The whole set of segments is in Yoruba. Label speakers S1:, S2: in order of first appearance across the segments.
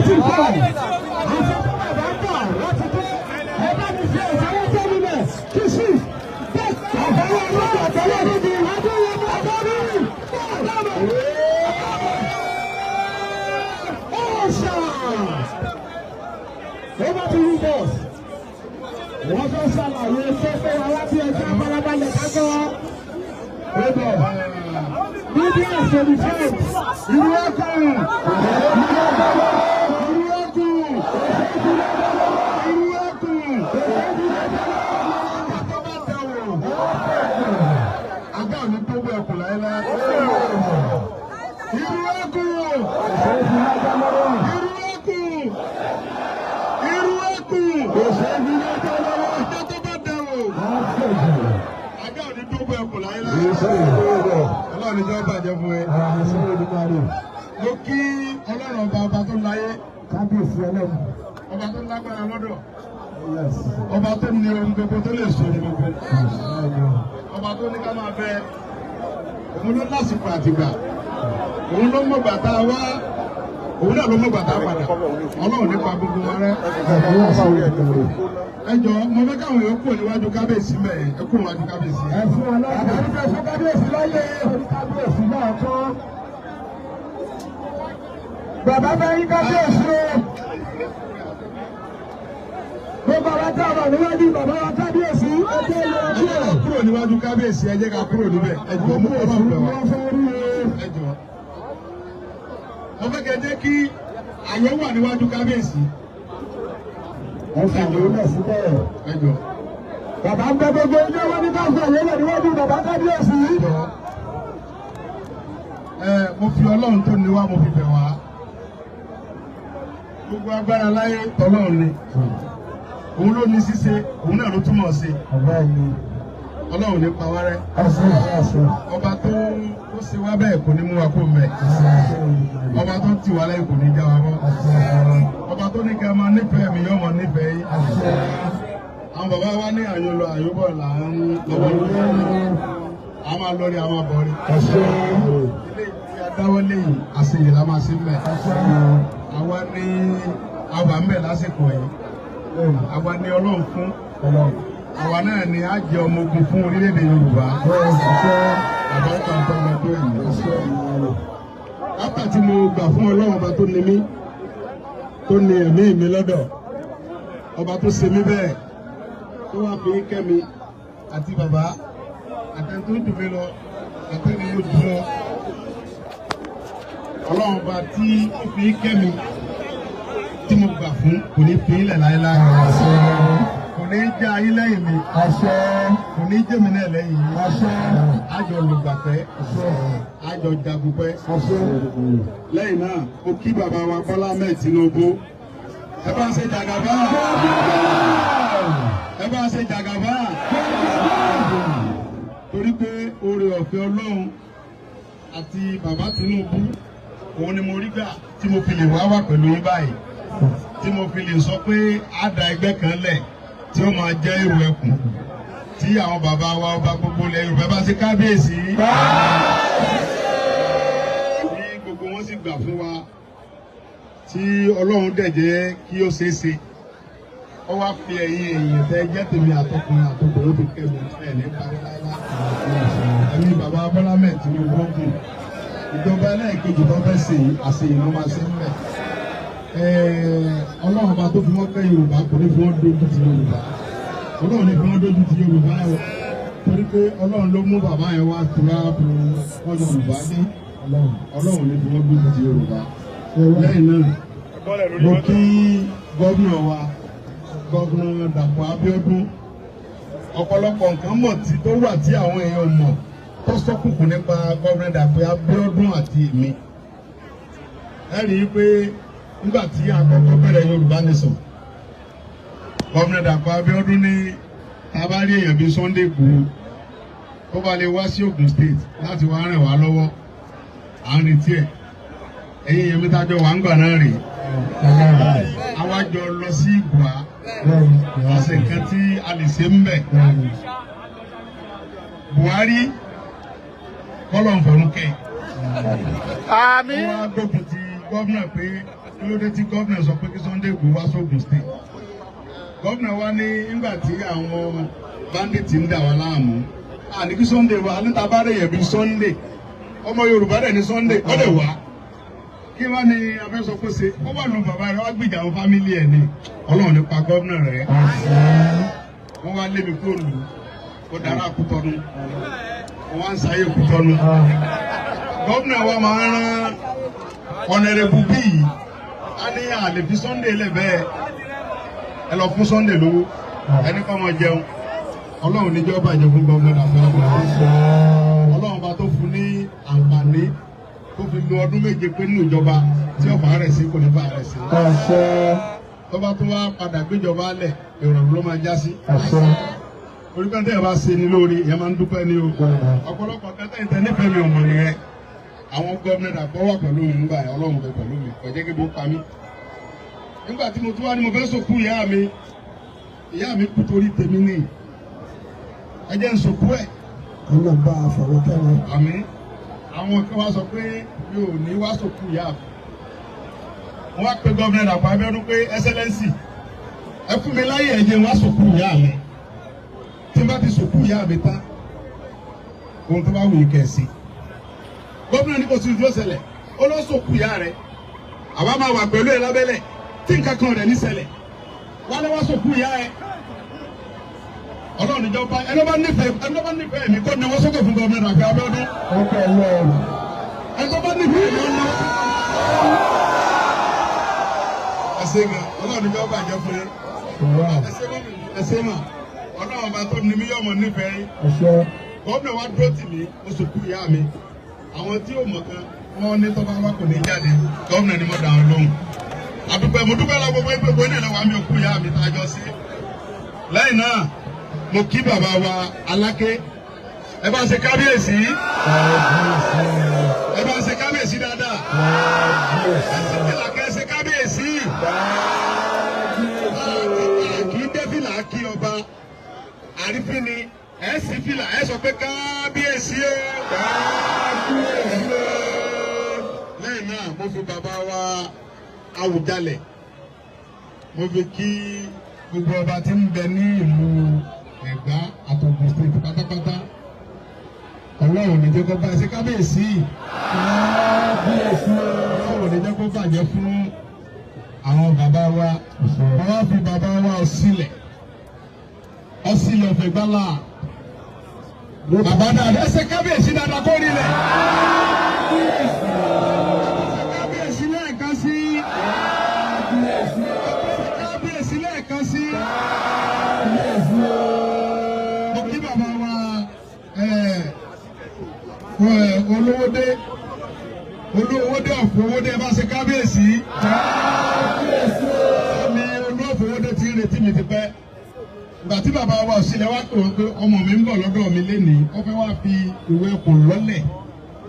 S1: 24. Àṣẹ tó bàbá gbà wọ́n ti dé. Ẹ bá mi fi ìsanwó tó nílẹ̀ kí sí. Àtàwọn olóògbé àtàwọn olóògbé Adéyẹmọ Adéyẹmọ Ọ̀ṣà. Over to you, boss. Wọ́n fẹ́ ṣàlàyé fẹ́fẹ́ wa láti ẹjọ́ abalabalẹ̀ kágọ́. Ebo. Media to the front. Ìlú ẹkùn. Ìlú ẹkùn. Ìlú ẹkùn.
S2: Tó bá tẹ wò, ajá ò ní tó bọ ẹkùn láéláé. Irú ẹkùn! Irú ẹkùn! Irú ẹkùn! Ajá tó bá tẹ wò, ajá ò ní tó bọ ẹkùn láéláé. Ọlọ́run ní jẹ́ bàjẹ́ fún ẹ. Mo kí Ọlọ́run ọba, ọba tó láyé,
S1: Kábíyèsí Ọlọ́run.
S2: ọba tó lágbára lọ́dọ̀, ọba tó ní ohun gbogbo, tó lè so ohun gbogbo, ọba tó ní ká máa bẹ. Òun ló lásìkò àtìgbà, òun ló mọ̀gbà tá a wá, òun náà ló mọ̀gbà tá a padà. Ọlọ́run nípa gbogbo wa rẹ. Ẹ jọ, mo fẹ́ káwọn èèyàn kúrò níwájú kábíyèsí mẹ́ẹ̀. Ẹ kúrò níwájú kábíyèsí.
S1: Ẹ fún ọlọ́run. Àbáríkà fún kábíyèsí láyé. Kábíyèsí náà kọ́. Bàbá fẹ́ yí kábíyèsí o. Gbogbo àwọn tí a wà níwájú bàbá wa kábíyèsí. Ẹgbẹ́ lọ
S2: Ẹ jẹ́ ká kúrò níwájú kábíyèsí, ẹ jẹ́ ká kúrò níbẹ̀. Ẹ jọ, mo kọ́ lọ́ọ̀ bẹ̀ wá.
S1: Wọ́n fẹ́ rí o.
S2: Ẹ jọ, mo fẹ́ kẹ́ jẹ́ kí àyè wà níwájú kábíyèsí.
S1: Ẹ fàyè lẹ̀ síbẹ̀.
S2: Ẹ jọ.
S1: Bàbá ń bẹ gbogbo ilé wọn ní káfíń àyè lẹ̀ níwájú bàbá kábíyèsí.
S2: Jọ, ẹ mo fi Ọlọ́run tó ní wá, mo fi bẹ̀ wá. Gbogbo agbára láyé, tọlọ́run ni. Òun ló ní ṣíṣe, òun náà ló túmọ̀ sí.
S1: Ọ̀gá mi.
S2: Ọlọ́run ní pa wá rẹ́.
S1: Àṣẹ, àṣẹ.
S2: Ọba tó ṣe wá bẹ́ẹ̀ kò ní mú wa kó mẹ́. Ọba tó tì wá lẹ́yìn kò ní já wa bọ́. Ọba tó ní ká máa nífẹ̀ẹ́ mi yóò máa nífẹ̀ẹ́ yín. Àwọn bàbá wa ní àyò lọ àyò bọ̀ là ń lọ́wọ́, a máa lọ rí, a máa bọ̀ rí. Ilé tí a dáwọ́ léyìí, àṣeyìí la máa ṣe ń bẹ̀. Àwa ní àwa ń bẹ̀ lásìkò yìí, àwa ní Ọlọ́run fún, àwa náà ni a jẹ ọmọ ogun fún orílẹ̀-èdè Yorùbá. Bàbá kan tó ọmọ tó yìí. Látà tí mo gbà fún Ọlọ́run, ọba tó ní mí, tó ní ẹ̀mí mi lọ́dọ̀, ọba tó ṣe mí bẹ́ẹ̀, tó wá fi kẹ́ mi àti bàbá àtẹni tó jù mí lọ, àtẹni mo jù lọ, Ọlọ́run ọba tí ó fi kẹ́ mi tí mo gbà fún kò ní fi ilẹ̀ láéláé, kò ní já ayé lẹ́yìn mi, kò ní jẹ́ mi náà lẹ́yìn yín. Àjọ lùgbàpẹ́, àjọ jagunpẹ́. Lẹ́yìn náà, mo kí bàbá wa Bọ́lá Ahmed Tinubu. Ẹ bá ń ṣe jàgàbá, ẹ bá ń ṣe jàgàbá, torí pé oore ọ̀fẹ́ Ọlọ́run àti bàbá Tinubu òun ni mo rí gbà tí mo fi lè wá wà pẹ̀lú yín báyìí, tí mo fi lè sọ pé á da ẹgbẹ́ kan lẹ̀ tí ó máa jẹ́ èrò ẹkùn, tí àwọn bàbá wa ọba gbogbo ilẹ̀ Yorùbá bá ṣe kábíyèsí, tí gbogbo wọn sì gbà fún wa, tí Ọlọ́run dẹ̀ jẹ́ kí ó ṣeé ṣe. Ó wá fi ẹ̀yin èèyàn tẹ́ jẹ́ tèmi, àtọkùnrin àtọkùnrin, ó fi kẹ́mi ẹ̀ ní parí láíláí. Ẹ̀mí bàbá Bọ́lá mẹ́ẹ̀ Tinubu gùn. Ìjọba ẹlẹ́ẹ̀kejì tó fẹ́ ṣe yìí, àṣeyìí ló máa ṣe ń bẹ̀. Ọlọ́run ọba tó fi wọ́n kẹ́ Yorùbá kò ní fi wọ́n dójú ti Yorùbá. Ọlọ́run ní fi wọ́n dójú ti Yorùbá o, torí pé Ọlọ́run ló mú bàbá yẹn wá tura fún wọn Yorùbá ní. Ọlọ́run ní fi wọ́n dójú ti Yorùbá. Lẹ́yìn náà, mo kí gómìnà wa, Gómìnà Dàpọ̀ Abíọ́dún. Ọ̀pọ̀lọpọ̀ nǹkan mọ̀ tí tó wà tí àwọn èèyàn mọ̀ tó sọ́kùnkùn nípa Gómìnà Dàpọ̀ Abíọ́dún àti èmi. Ẹ rí i pé nígbà tí a kọ́kọ́ bẹ̀rẹ̀ Yorùbá Nation, Gómìnà Dàpọ̀ Abíọ́dún ní tá a bá rí èèyàn bíi Sunday Igboho tó bá lè wá sí Ògùn State láti wá ràn wá lọ́wọ́, à ń retí ẹ̀. Ẹ̀yin èèyàn mi tájọ wà ń gbà náà rèé, àwa jọ lọ sí Ìgbà ọ̀sẹ̀ kan tí a lè ṣe ń bẹ̀. Buhari kọ́lọ̀ ń fọ̀rún kẹ́.
S3: Àmín.
S2: Wọ́n á gbógun ti gómìnà pé Kí ló dé tí gómìnà sọ pé kí Sunday Igboho wá sógun state? Gómìnà wa ní nígbà tí àwọn bandits ń dà wá láàmú, àní kí Sunday wá níta bá rẹ̀ yẹ̀ bí Sunday, ọmọ Yorùbá rẹ̀ ní Sunday ó lè wá. Kí wá ní abẹ́sọ kó ṣe? Ó wà lù bàbá rẹ̀, wá gbìjà àwọn fámìlì ẹ̀ ni. Ọlọ́run nípa gómìnà rẹ̀. Wọ́n wá lé mi kúrò lù ó dára Kútọ́nù, wọ́n wá ń sáyé Kútọ́nù. Gómìnà wa máa ń rán ọ̀nẹ́rẹ́bù bíi a ní àlè fi Sunday lẹ̀ bẹ́ẹ̀. Ẹ lọ fún Sunday lówó, ẹni kọ́ máa jẹun. Ọlọ́run níjọ́ bàjẹ́ fún gómìnà Dàpọ̀ Abíọ́dún. Ọlọ́run bá tó fún ní àǹfààní tó fi lo ọdún 7 pé nínú ìjọba tí ọ̀fà rẹ̀ sí kò ní bá rẹ̀ sí. Tó bá tún wá padà gbéjọba lẹ̀, ìrọ̀rùn ló máa já sí. Orí kan tẹ́yẹ̀ bá ṣe ni lórí, ìyẹn máa ń dúpẹ́ ní o. Ọ̀pọ̀lọpọ̀ kẹta ìtẹ́ nífẹ̀ẹ́ mi ò mọ̀ nìyẹn. Àwọn gómìnà Dàpọ̀ wà pẹ̀lú mi nígbà yẹn, Ọlọ́run bẹ pẹ̀lú mi, kò jẹ́ kí bó pa mí. Nígbà tí mo tún wá ní mo fẹ́ sòkú ìyá mi, ìyá mi kú torí tèmi ní. Ẹ jẹ́ ń sòkú ẹ̀.
S1: Ọlọ́run bá a fọwọ́ kẹ́wọn.
S2: Àmín. Àwọn kan wá sọ pé mi ò ní wá sòkú ìyá mi. Wọ́n wá pe gómìnà Dàpọ̀ Abíọ́dún pé Excellency, ẹ fún mi láyè ẹ jẹ́ n wá sòkú ìyá mi. Tí n bá ti sòkú ìyá mi tán, ohun tó bá wù yín kẹ́ ẹ sí. Gómìnà ní kò sí ìdúró ṣẹlẹ̀, ó lọ sòkú ìyá rẹ̀. Àwa máa wà pẹ̀lú ẹ lábẹ́lẹ̀ tí nǹkan kan rẹ̀ ní ṣẹlẹ̀. Wá lọ wá sòkú ìyá ẹ. Ọlọ́run níjọba ẹni bá nífẹ̀ẹ́ mi kó náwó sókè fún gómìnà Dàpọ̀ Abíọ́dún. Ẹni bá nífẹ̀ẹ́ mi ó náwó sókè. Ẹ ṣé gan, Ọlọ́run níjọba bàjẹ́ fún yín. Ẹ ṣé mọ́mì, ẹ ṣé mà. Ọlọ́run bá tó ní mí yọ̀mọ̀ nífẹ̀ẹ́ yín. Gómìnà wa dúró tì mí, ó sòkú ìyá mi. Àwọn tí ò mọ̀ kan, wọ́n ní tọ́ba wa kò ní jáde. Gómìnà ni mo dà ọ́ lóhùn. Àdúpẹ́, mo dúpẹ́ lọ gbogbo ẹgbẹ́ gbogbo náà lọ́wọ́ mi ò kú ìyá mi tá a jọ sí. Lẹ́yìn náà, mo kí bàbá wa Aláké. Ẹ bá ń ṣe kábíyèsí. Ẹ bá ń ṣe kábíyèsí dáadáa. Ẹ sì fìlà kẹ́ ẹ ṣe kábíyèsí. Kì í dé fìlà kí ọba. Àrífín ni ẹ sì fìlà ẹ sọ pé kábíyèsí o. Kábíyèsí o. Lẹ́yìn náà, mo fi bàbá wa Awùjalẹ̀. Mo fi kí gbogbo ọba tí ń bẹ ní ìlú Ẹ̀gbá àtọ̀gùn state pátápátá. Ọlọ́run ní jẹ́ kó bá ṣe kábíyèsí. Ọlọ́run ní jẹ́ kó bàjẹ́ fún àwọn bàbá wa. Wọ́n wá fi bàbá wa Ọ̀sílẹ̀. Ọ̀sílẹ̀ ọ̀fẹ́ gbálà. Bàbá dáadáa ẹ ṣe kábíyèsí dáadáa kó rí lẹ̀. Ẹ ṣe kábíyèsí lẹ́ẹ̀kan sí. Ẹ ṣe kábíyèsí lẹ́ẹ̀kan sí. Mo kí bàbá wa Olówódé, Olówódé ọ̀fọwódé, ẹ bá ṣe kábíyèsí. Mi Olówódé ti ń retí mi ti pẹ́. Ìgbà tí bàbá wa Ọ̀sílẹ̀ wá pè wọ́n pé ọmọ mi ń bọ̀ lọ́dọ̀ mi lénìí, ó fẹ́ wá fi ìwé ẹkùn lọ́lẹ̀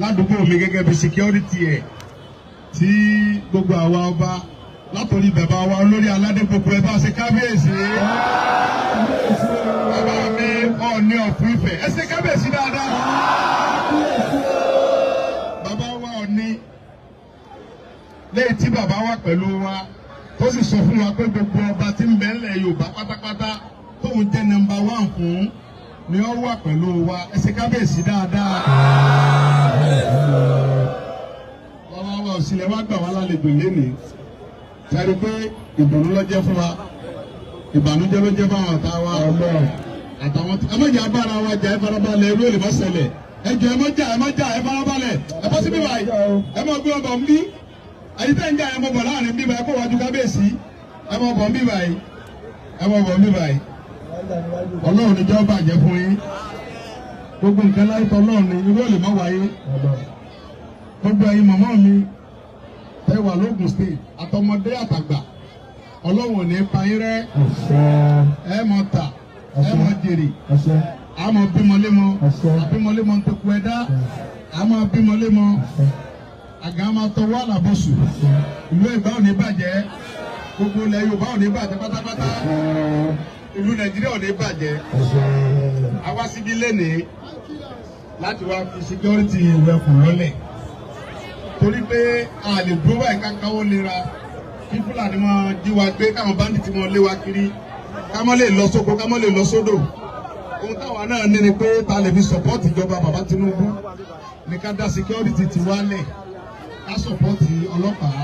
S2: ládùúgbò mi gẹ́gẹ́ bí security ẹ̀ tí gbogbo àwa ọba látòrí bàbá wa olórí aládé gbogbo ẹ bá ṣe kábíyèsí. Bàbá mi Ọọ̀ni ọ̀fun Ifẹ̀, ẹ ṣe kábíyèsí dáadáa. Bàbá wa Ọọ̀ni, lẹ́yìn tí bàbá wa pẹ̀lú wa tó sì sọ fún wa pé gbogbo ọba tí ń bẹ ńlẹ̀ Yorùbá pátápátá tóun jẹ́ nọ́mbà 1 fún ni ó wà pẹ̀lú wa, ẹ ṣe kábíyèsí dáadáa. Bàbá wa Ọ̀sílẹ̀ wá gbà wá lálejò lénìí. Sáré pé ìdùnnú ló jẹ́ fún wa, ìbànújẹ́ ló jẹ́ fáwọn ọ̀tá wa. Àtàwọn tí ẹ má jà bára wa jà, ẹ farabalẹ̀, irú èlé má ṣẹlẹ̀. Ẹ jọ ẹ má jà, ẹ má jà, ẹ farabalẹ̀. Ẹ bọ́ sí bíbá yìí, ẹ má gbé ọbọ̀ ń bí. Ẹ̀yin tẹ́ ń jà, ẹ mọ̀ bọ̀ láàrin bíbá, ẹ kó wájú kábíyèsí. Ẹ mọ̀ bọ̀ ń bíbá yìí, ẹ mọ̀ bọ̀ ń bíbá yìí. Ọlọ́run ní jẹ́ ó bàjẹ́ fún yín. Gbogbo nǹkan láyé tọ́ Ọlọ́run ni irú èlé má wáyé. Gbogbo ẹ̀yin màmá mi ẹ wà lóògùn state, àtọmọdé àtàgbà, Ọlọ́run ò ní pa yín rẹ́. Ẹ mọ̀ tà, ẹ mọ̀ jèrè, a mọ̀ bímọlémọ, àbímọlémọ ń tẹkù ẹ̀dá, a mọ̀ bímọlémọ, àgà máa tọwọ́ àlàbọ̀sù. Ìlú Ẹ̀gbá ò ní bàjẹ́, gbogbo ilẹ̀ Yorùbá ò ní bàjẹ́ pátápátá, ìlú Nàìjíríà ò ní bàjẹ́. A wá síbí lénìí láti wá fi security ìwẹ̀kùn lọ́lẹ̀, torí pé a lè dúró báyìí ká káwọ́ lera. Kí Fúlàní máa jí wa gbé, káwọn bandit máa lé wa kiri, ká má lè lọ sóko, ká má lè lọ sódò. Ohun táwa náà ní ni pé ta lè fi support ìjọba bàbá Tinubu ní ká dá security ti wálẹ̀, ká support ọlọ́pàá,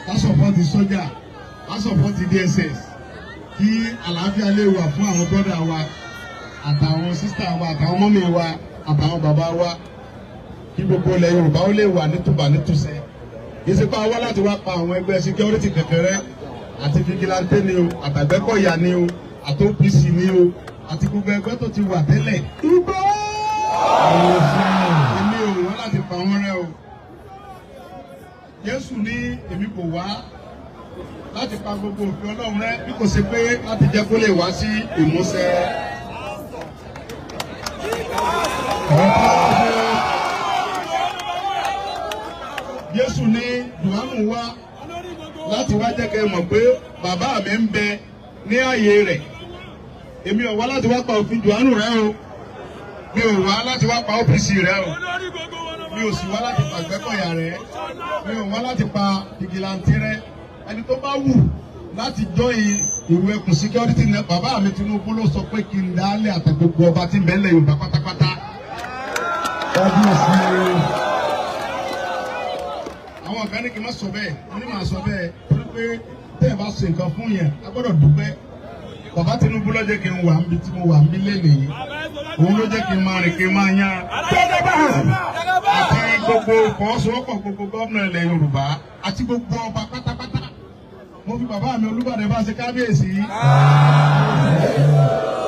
S2: ká support sójà, ká support DSS, kí àlàáfíà lè wà fún àwọn brother wa àtàwọn sister wa àtàwọn mummy wa àtàwọn bàbá wa, kí gbogbo ilẹ̀ Yorùbá ó lè wà nítùbà nítùsẹ̀. Kì í ṣe pé a wá láti wá pa àwọn ẹgbẹ́ security kẹkẹrẹ àti vigilante ni o, àtàgbẹ́kọ̀yà ni o, àti OPC ni o, àti gbogbo ẹgbẹ́ tó ti wà tẹ́lẹ̀. Èmi ò wá láti pa wọ́n rẹ́ o. Jésù ní èmi kò wá láti pa gbogbo òfin Ọlọ́run rẹ́ bí kò ṣe pé láti jẹ́ kó lè wá sí ìmúṣẹ. Jésù ní Jòhánù wá láti wá jẹ́ kẹ́ mọ̀ pé bàbá mi ń bẹ ní ààyè rẹ̀. Èmi ò wá láti wá pa òfin Jòhánù rẹ́ o. Mi ò wá láti wá pa OPC rẹ́ o. Mi ò sì wá láti pa Àgbẹ̀kọ̀yà rẹ́. Mi ò wá láti pa vigilante rẹ́. Ẹni tó bá wù láti join Ìrù Ẹkùn security net, bàbá mi Tinubu ló sọ pé kí n dálé àti gbogbo ọba tí ń bẹ nílẹ̀ Yorùbá pátápátá. Àwọn kan ní kí n má sọ bẹ́ẹ̀, mo ní màá sọ bẹ́ẹ̀ torí pé tẹ́ ẹ bá ṣe nǹkan fún yẹn, a gbọ́dọ̀ dúpẹ́. Bàbá Tinubu ló jẹ́ kí n wà níbi tí mo wà níbi lénìí. Òun ló jẹ́ kí n máa rìn kí n máa yán. Àti gbogbo ìfọwọ́sowọ́pọ̀ gbogbo gómìnà ilẹ̀ Yorùbá àti gbogbo ọba pátápátá. Mo fi bàbá mi Olúbàdàn bá ṣe kábíyèsí.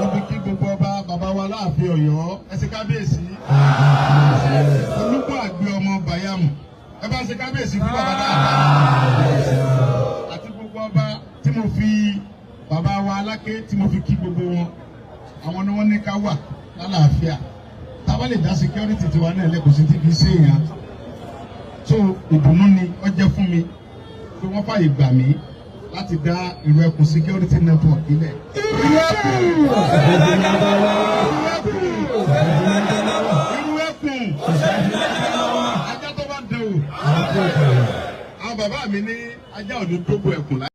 S2: Mo fi kí gbogbo ọba bàbá wa láàfin Ọ̀yọ́ ẹ ṣe kábíyèsí. Olúkọ àgbẹ̀ ọmọ Bàyàmù ẹ bá ṣe kábíyèsí fún bàbá dáadáa. Àti gbogbo ọba tí mo fi bàbá wa Aláké tí mo fi kí gbogbo wọn. Àwọn ni wọ́n ní ká wà lálàáfíà. Tá a bá lè dá security tiwa náà lẹ́kọ̀ọ́ sí ti fi ṣe èèyàn. So ìdùnnú ni ó jẹ́ fún mi pé wọ́n fàyè gbà mí láti dá Ìrù Ẹkùn security network ilẹ̀. Ìrù Ẹkùn! Ìrù Ẹkùn! Ajá tó bá dẹ̀ wò. Àwọn bàbá mi ní ajá ò ní dógò ẹkùn láyé.